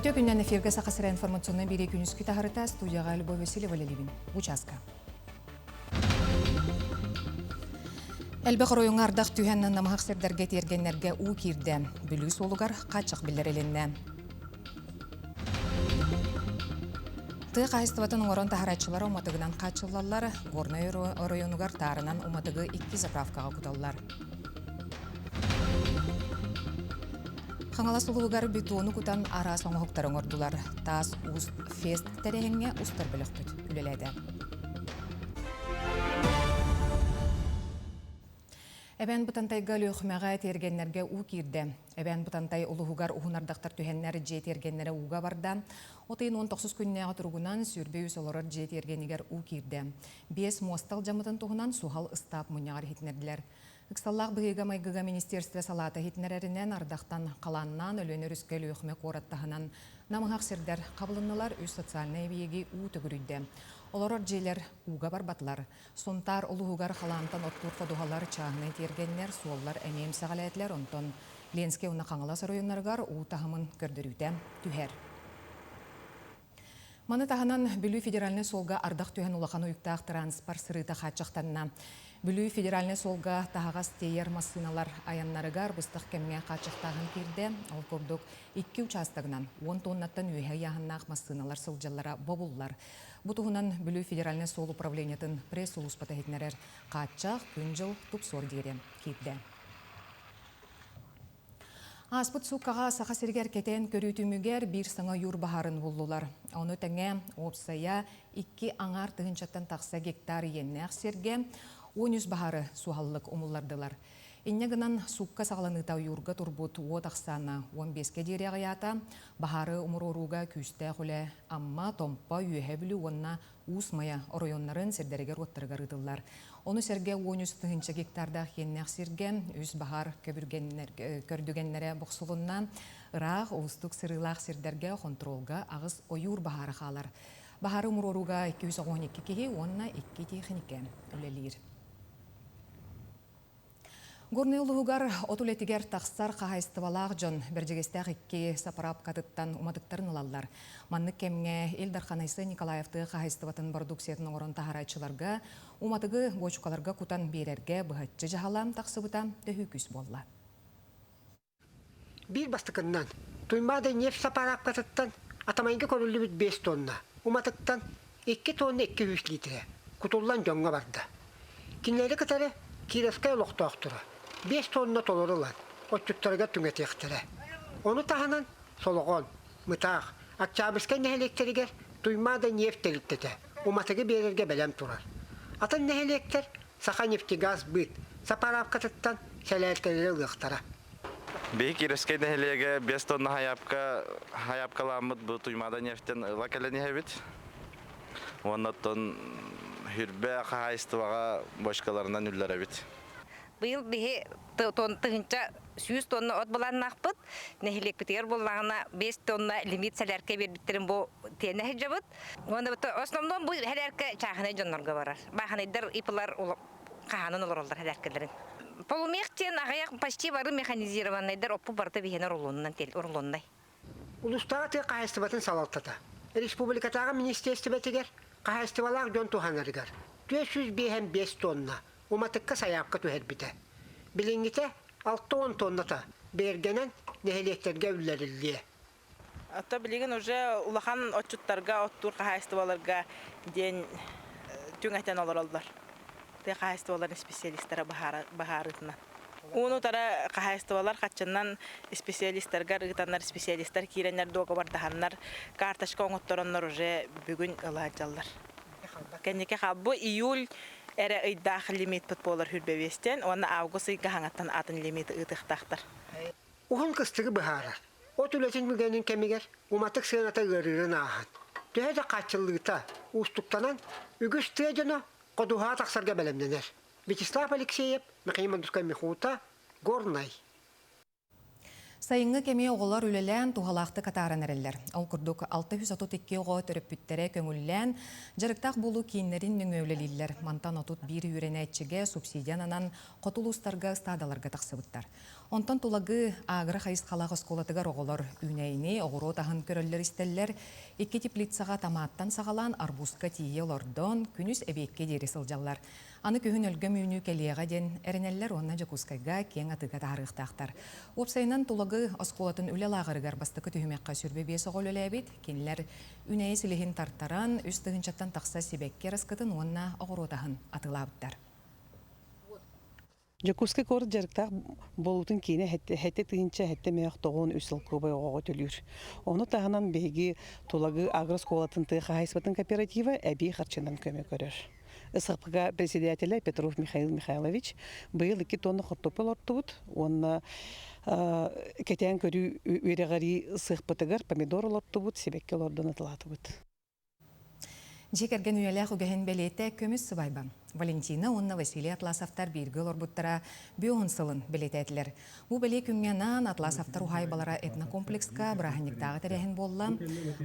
Үтүө күннэн эфиргэ Саха сирэ информационнай биэрии күнүскү таһарыта студияҕа Любовь Васильева үлэлиибин. Участка. Элбэх оройуоҥҥа ардах түһэн намыһах сирдэргэ тиэргэннэргэ уу киирдэ. Бүлүү суолугар хааччах биллэрилиннэ. Тыа хаһаайыстыбатын оҥорон таһарааччылар уматыгынан хааччыллаллар. Горнай оройуонугар таарынан уматыгы икки заправкаҕа куталлар. Хаҥалас улууһугар бетону кутан араас оҥоһуктары оҥордулар. Таас Уус Фест тэрээһиҥҥэ устар бөлөхпүт үлэлээтэ. Эбээн Бытантайга Өлүөхүмэҕэ тиэргэннэргэ уу киирдэ. Эбээн Бытантай улууһугар уһун ардахтар түһэннэр дьиэ тиэргэннэрэ ууга барда. От ыйын 19 күннээҕи туругунан 23 олорор дьиэ тиэргэнигэр уу киирдэ. Биэс муоста алдьаммытын туһунан суһал ыстаап мунньаҕар иһитиннэрдилэр. Ыксаллаах быһыыга-майгыга министиэристибэ салаата иһитиннэрэринэн, ардахтан халааннаан Өлүөнэ өрүскэ Өлүөхүмэ куорат таһынан намыһах сирдэр хабылыннылар, үс социальнай эбийиэги уу төгүрүйдэ. Олорор дьиэлэр ууга барбатылар. Сунтаар улууһугар халаантан оттуур ходуһалар, чааһынай тиэргэннэр, суоллар эмиэ эмсэҕэлээтилэр, онтон Ленскэй уонна Хаҥалас оройуоннарыгар уу таһымын көрдөрүүтэ түһэр. Маны таһынан Бүлүү федеральнай суолга ардах түһэн улахан уйуктаах транспорт сырыыта хааччахтанна. Бүлүү федеральнай суолга таһаҕас тиэйэр массыыналар айаннарыгар быстах кэмҥэ хааччахтааһын киирдэ. Ол курдук, икки учаастагынан уон тоннаттан үөһэ ыйааһыннаах массыыналар сылдьаллара бобуллар. Бу туһунан Бүлүү федеральнай суол управлениетын пресс-сулууспата иһитиннэрэр. Хааччах күн-дьыл тупсуор диэри киирдэ. Ааспыт сууккаҕа Саха сиригэр кэтээн көрүү түмүгэр биир саҥа ойуур баһаарын буллулар. Ону тэҥэ, уопсайа икки аҥаар тыһыынчаттан тахса гектар иэннээх сиргэ 13 баһаары суһаллык умуллардылар. Инньэ гынан, суукка саҕаланыыта ойуурга турбут уот ахсаана 15-кэ диэри аҕыйаата. Баһаары умуруорууга күүстээх үлэ Амма, Томпо, Үөһээ Бүлүү уонна Уус Майа оройуоннарын сирдэригэр-уоттарыгар ыытыллар. Ону сэргэ 13 тыһыынча гектардаах иэннээх сиргэ үс баһаар көрдүгэннэрэ бохсулунна. Ыраах, уустук сырыылаах сирдэргэ хонтуруолга аҕыс ойуур баһаара хаалар. Баһаары умуруорууга 212 киһи уонна икки тиэхиньикэ үлэлиир. Горнай улууһугар от үлэтигэр тахсар хаһаайыстыбалаах дьон Бэрдьигэстээх икки сапыраапкатыттан уматыктарын ылаллар. Маннык кэмҥэ Ил Дархан Айсен Николаев тыа хаһаайыстыбатын бородууксуйатын оҥорон таһаарааччыларга уматыгы буочукаларга кутан биэрэргэ быһаччы дьаһала тахсыбыта төһүү күүс буолла. Биир бастакыннан Туймаада нефть сапараапкатыттан Атамайга көрүллүбүт биэс тонна, уматыктан икки тонна 200 литрэ кутуллан дьоҥҥо барда. Кинилэри кытары Кировскай олохтоохторо биэс тонна толору ылан отчуттарыгар түҥэтиэхтэрэ. Ону таһынан Солоҕон, Мытаах, Октябрьскай нэһилиэктэригэр Туймаада нефть тэрилтэтэ уматыгы биэрэргэ бэлэм турар. Атын нэһилиэктэр Саханефтегазсбыт сапараапкатыттан сэлээркэлэри ылыахтара. Биһи Кировскай нэһилиэгэ 5 тонна хайаапка хайаапкалааммыт бу Туймаада нефтен ыла кэлэн иһэбит. Уонна оттон хүрбэ хаһаайыстыбаҕа бочкаларынан үллэрэбит. Быйыл биһи тыһынча сүүс тонна от былааннаахпыт. Нэһилиэкпитигэр буоллаҕына 5 тонна лимит сэлээркэ биэрбиттэрин бу тиэнэ сылдьабыт. Уонна основном бу сэлээркэ чааһынай дьоннорго барар. Баахынайдар ИПлар хаһаанан олороллор сэлээркэлэрин. Полумех диэн аҕыйах почти бары механизированнайдар оппу барыта биһиэнэ рулонунан рулоннай. Улуустааҕы тыа хаһаайыстыбатын салалтата республикатааҕы министиэристибэтигэр хаһаайыстыбалаах дьон туһанарыгар 455 тонна уматыкка сайаапка түһэрбитэ. Билиҥҥитэ 60 тонната бигэргэнэн нэһилиэктэргэ үллэриллиэ. Ото билигин уже улахан отчуттарга, оттуур хаһаайыстыбаларга диэн түҥэтэн олороллор. Тыа хаһаайыстыбаларын специалистара быһаарыытынан. Ууну утары хаһаайыстыбалар хаччыннан специалистаргар ыытаннар, специалистар киирэннэр дуогабардаһаннар, карточка оҥоттороннор уже бүгүн ыла сылдьаллар. Кэнники бу июль эрэ ыйдаах лимитпыт буолар хүрбэбиэстэн уонна август ыйга хаҥаттан атын лимит ыытыахтаахтар. Уһун кыстыгы быһаарар. От үлэтин үгэнин кэмигэр уматык сыаната ыарыырын ааһан, төһө да хааччыллыыта уустуктанан, үгүс тыа дьоно ходуһаҕа тахсарга бэлэмнэнэр. Вячеслав Алексеев, Михаил Мандускай-Михута, Горнай. Сайыҥҥы кэми оҕолор үлэлээн туһалаахтык атааран эрэллэр. Ол курдук 632 оҕо төрөппүттэрэ көҥүллээн, дьарыктаах буолуу кииннэрин нөҥүө үлэлииллэр. Мантан 31 үөрэнээччигэ субсидия ананан хоту улуустарга ыстаадаларга тахсыбыттар. Онтон Тулагы агро хайысхалаах оскуолатыгар оҕолор үүнээйини, оҕуруот аһын көрөллөр-истэллэр. Икки теплицаҕа томаттан саҕалаан арбузка тиийэ олордон, күнүс эбиэккэ диэри сылдьаллар. Аны күһүн өлгөм үүнүү кэлиэҕэ диэн эрэнэллэр уонна Дьокуускайга киэҥ атыыга таһаарыахтаахтар. Уопсайынан Тулагы оскуолатын үлэ лааҕырыгар бастакы түһүмэххэ 25 оҕо үлэлээбит. Кинилэр үүнээйи силиһин тартаран, үс тыһыынчаттан тахса сибэкки араскытын уонна оҕуруот аһын атыылаабыттар. Дьокуускай куорат дьарыктаах буолуутун киинэ 7 тыһыынча 7 мөөх 93 солкуобай оҕоҕо төлүүр. Ону таһынан биһиги Тулагы агрооскуолатын тыа хаһаайыстыбатын кооператива эбии харчынан көмө көрөр. СХПК председателэ Петров Михаил Михайлович быйыл 2 тонна хортуоппуй олортубут уонна кэтээн көрүү үөрэҕэрии сыахпытыгар помидор олортубут, сибэкки олордон атылаатыбыт. Дьиэ кэргэн үйэлээх үгэһин бэлиэтэ көмүс сыбайба. Валентина уонна Василий Атласовтар бииргэ олорбуттара 50 сылын бэлиэтээтилэр. Бу бэлиэ күҥҥэ анаан Атласовтар уһаайбалара этнокомплекска бырааһынньыктааҕы тэрээһин буолла.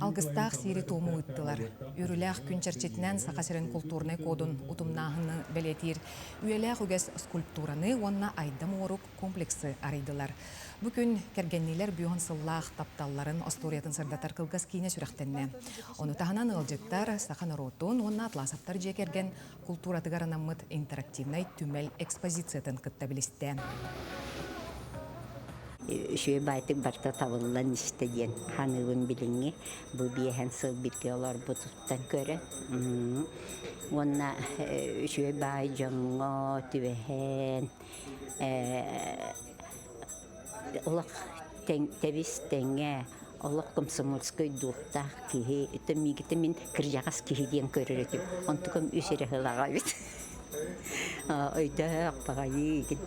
Алгыстаах сиэри-туому ыыттылар. Үөрүүлээх күн чэрчитинэн Саха сирин култуурунай кодун утумнааһыны бэлиэтиир үйэлээх үгэс скульптураны уонна Айдам уорук комплексы арыйдылар. Бу күн кэргэнниилэр бүөн сыллаах тапталларын остуоруйатын сырдатар кылгас киинэ сүрэхтэннэ. Ону таһынан ыалдьыттар саха норуотун уонна Атласовтар дьиэ кэргэн култууратыгар анаммыт интерактивнай түмэл экспозициятын кытта билистэ. Үчүгэй баайтык барыта табыллан истэ диэн ханыыбын билиҥҥи бу биэһэн сыл бииргэ олорбутуттан көрөн уонна үчүгэй баай дьоҥҥо түбэһэн олох тэбис тэҥэ олох комсомольскай духтаах киһи это миигитэ мин кырдьаҕас киһи диэн көрөр этим онтукам үс эрэ сылаҕа эбит өйдөөх баҕайы.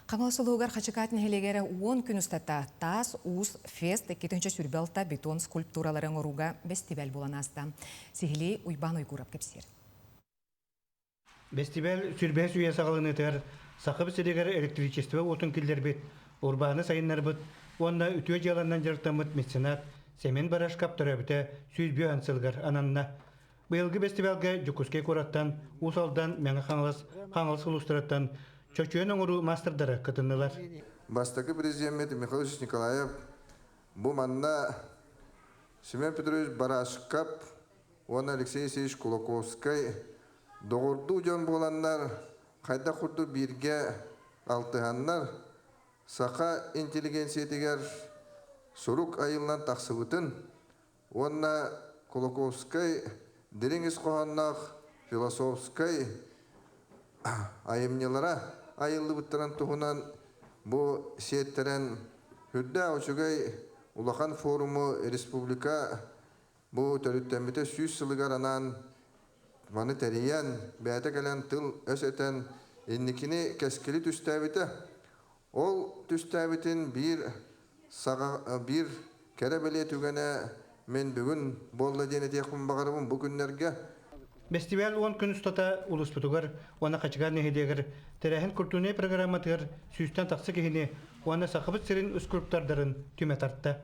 Хаҥалас улууһугар Хачыкаат нэһилиэгэр 10 күн устата Таас Уус Фест 246 бетон скульптуралары оҥорууга бэстибэл буолан ааста. Сиһилии Уйбаан Уйгуров кэпсиир. Бэстибээл 25 үйэ саҕаланыытыгар Саха сиригэр электричество уотун киллэрбит, урбааны сайыннарбыт уонна үтүө дьыаланан дьарыктаммыт меценат Семен Барашков төрөөбүтэ 105 сылыгар ананна. Быйылгы бэстибээлгэ Дьокуускай куораттан, Уус Алдан, Мэҥэ Хаҥалас, Хаҥалас улуустарыттан чочуйан оҥоруу маастардара кытыннылар. Бастакы президеммит Михаил Николаев бу манна Семен Петрович Барашков уонна Алексей Алексеевич Кулаковскай доҕордуу дьон буоланнар, хайдах курдук бииргэ алтыһаннар, саха интеллигенциятыгар сурук айыллан тахсыбытын уонна Кулаковскай дириҥ ис хоһоонноох философскай айымньылара айыллыбыттарын туһунан бу сиэттэрэн сүрдээх үчүгэй улахан форуму республика бу төрүттэммитэ 100 сылыгар анаан маны тэрийэн, бэйэтэ кэлэн тыл-өс этэн, инникини кэскили түстээбитэ. Ол түстээбитин биир саҕа биир кэрэ бэлиэ түгэнэ мин бүгүн буолла диэн этиэхпин баҕарабын бу күннэргэ. Бэстибээл 10 күн устата улууспутугар уонна Хачыгаар нэһилиэгэр тэрээһин культурнай программатыгар сүүстэн тахса киһини уонна Сахабыт сирин скульптордарын түмэ тарта.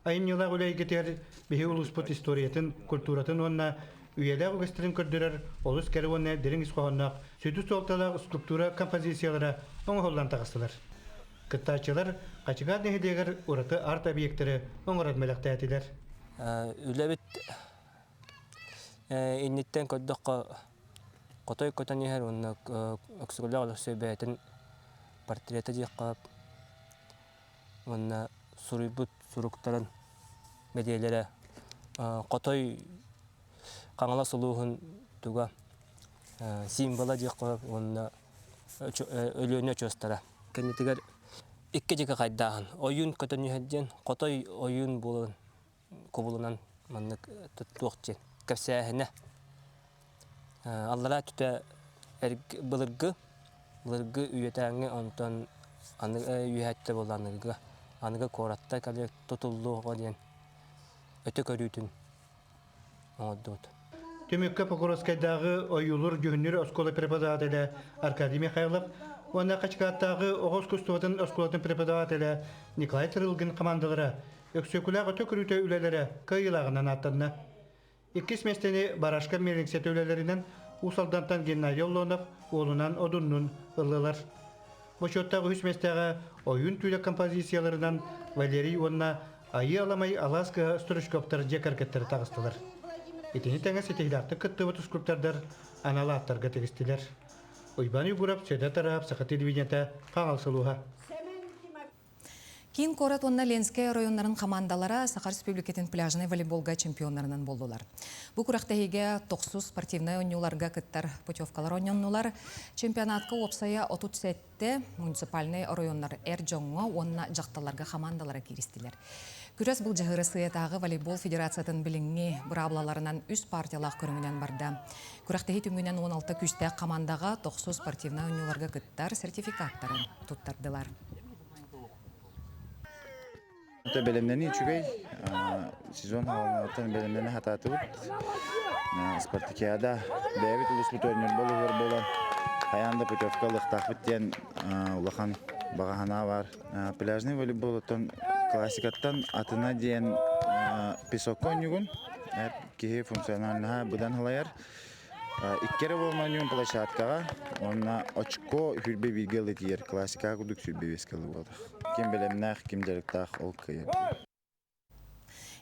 Айымньылаах үлэ эйгэтигэр биһи улууспут историятын, культуратын уонна үйэлээх үгэстэрин көрдөрөр олус кэрэ уонна дириҥ ис хоһоонноох сүдү суолталаах скульптура композициялара оҥоһуллан таҕыстылар. Кыттааччылар Хачыгаар нэһилиэгэр ураты арт-объектары оҥорон бэлэхтээтилэр. Үлэбит инниттэн көрдөххө хотой көтөн иһэр уонна Өксөкүлээх Өлөксөй бэйэтин портрета диэххэ уонна суруйбут суруктарын бэлиэлэрэ хотой Хаҥалас улууһун туга символа диэххэ уонна Өлүөнэ очуостара. Кэннитигэр икки дьиэ хайдааһын ойуун көтөн иһэр диэн хотой ойуун буолан кубулунан маннык туох диэн кэпсээһинэ. Аллараа өттүтэ былыргы былыргы үйэтээҥҥи онтон аны үөһэттэ буолла аныгыга аныгы куоратта кэлэ тутуллуоҕа диэн өтө көрүүтүн оҥордубут. Түмүккэ Покровскайдааҕы ойуулуур-дьүһүннүүр оскуола преподавателэ Аркадий Михайлов уонна Хачыкааттааҕы оҕо искусствотын оскуолатын преподавателэ Николай Тырылгин командалара Өксөкүлээх өтө көрүүтэ үлэлэрэ кыайыылааҕынан ааттанна. Иккис миэстэни Барашка миэлиҥсэтэ үлэлэринэн Уус Алдантан Геннадий Оллонов уолунан Одуннун ыллылар. Бочуоттаах үһүс миэстэҕэ Ойуун түүлэ композицияларынан Валерий уонна Айыы Аламай алаас кыһа Стручковтар дьиэ кэргэттэрэ таҕыстылар. Итини тэҥэ ситиһиилээхтик кыттыбыт скульптордар анал ааттарга тигистилэр. Уйбаан Уйгуров, Сүөдэр Тараһап, Саха телевидениета, Хаҥалас улууһа. Киин куорат уонна Ленскэй оройуоннарын хамаандалара Саха Республикатын пляжнай волейболга чемпионнарынан буоллулар. Бу күрэхтэһиигэ тохсус спортивнай оонньууларга кыттар путевкалар оонньоннулар. Чемпионатка уопсайа 37 муниципальнай оройуоннар эр дьоҥҥо уонна дьахталларга хамаандалара кииристилэр. Күрэс былдьаһыы Арассыыйатааҕы волейбол федерациятын билиҥҥи быраабылаларынан үс партиялаах көрүҥүнэн барда. Күрэхтэһии түмүгүнэн 16 күүстээх хамаандаҕа тохсус спортивнай оонньууларга кыттар сертификаттарын туттардылар. Бэлэмнэнии үчүгэй. Сезон хаалыҥҥыттан бэлэмнэнэ сатаатыбыт. Спартакиада бэйэбит улууспут Ньурба улууһугар буолан хайаан да путевка ылыахтаахпыт диэн улахан баҕа санаа баар. Пляжный волейболуттан классикаттан атына диэн песокка оонньуугун. Киһи функциональноһа быдан халайар. Икки эрэ буолманньуун площадкаҕа уонна очко сүүрбэ бииргэ ылы тиийэр классикаҕа курдук 25-гэ ылы буолар. Ким бэлэмнээх, ким дьарыктаах ол кыайар.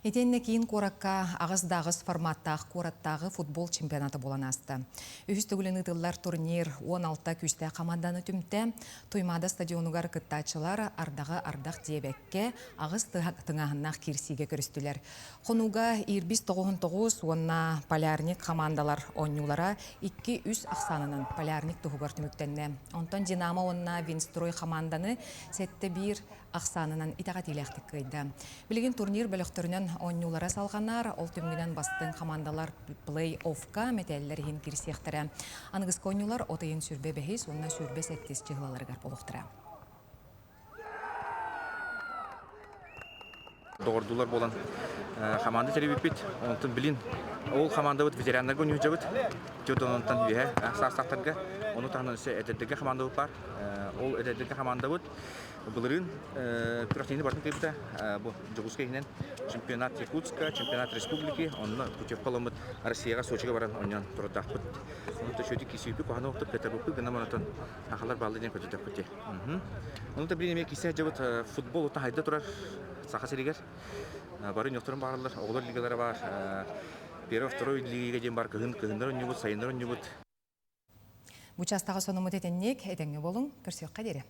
Итиэннэ киин куоракка аҕыс да аҕыс форматтаах куораттааҕы футбол чемпионата буолан ааста. Үһүс төгүлүн ыытыллар турнир 16 күүстээх хамаанданы түмтэ. Туймаада стадионугар кыттааччылар ардаҕы ардах диэбэккэ аҕыс тыҥааһыннаах киирсиигэ көрүстүлэр. Хонууга Ирбис 99 уонна Полярник хамаандалар оонньуулара 2-3 ахсаанынан Полярник туһугар түмүктэннэ. Онтон Динамо уонна Винстрой хамаанданы 7-1 ахсаанынан итэҕэтиилээхтик кыайда. Билигин турнир бөлөхтөрүнэн оонньуулара салҕанар, ол түмүгүнэн бастыҥ хамаандалар плей-оффка мэтээллэр иһин киирсиэхтэрэ. Аныгыскы оонньуулар от ыйын 25 уонна 28 чыһылаларыгар буолуохтара. Доҕордуулар буолан хамаанда тэрийбиппит. Онтон билин ол хамаандабыт ветераннарга уньуһдьабыт. Төрт үөһэ саастаахтарга. Ону таһынан өссө эдэрдэргэ хамаандабыт баар. Ол эдэрдэргэ хамаандабыт былырыын күрэхтэһиини барытын кыайбыта. Бу Дьокуускай иһинэн чемпионат Якутска, чемпионат республики, онно путевка ылыммыт Россияҕа Сочига баран оонньоон турардаахпыт. Онон төшөдү кисүүпү куһаны оттук кэтэрбиппит гына монотон сахалар бааллар диэн көтүтөхпүт дии. Ону да билин эмиэ кисе дьабыт футбол ута хайда турар Саха сиригэр. Бары ньохторун бааралар, оҕолор лигалара бар. Первый, второй лига диэн бар кыһын кыһыннар онньубут, сайыннар онньубут. Бу частаҕа сонуммут этинник, этэҥҥэ болуҥ, көрсүөххэ диэри.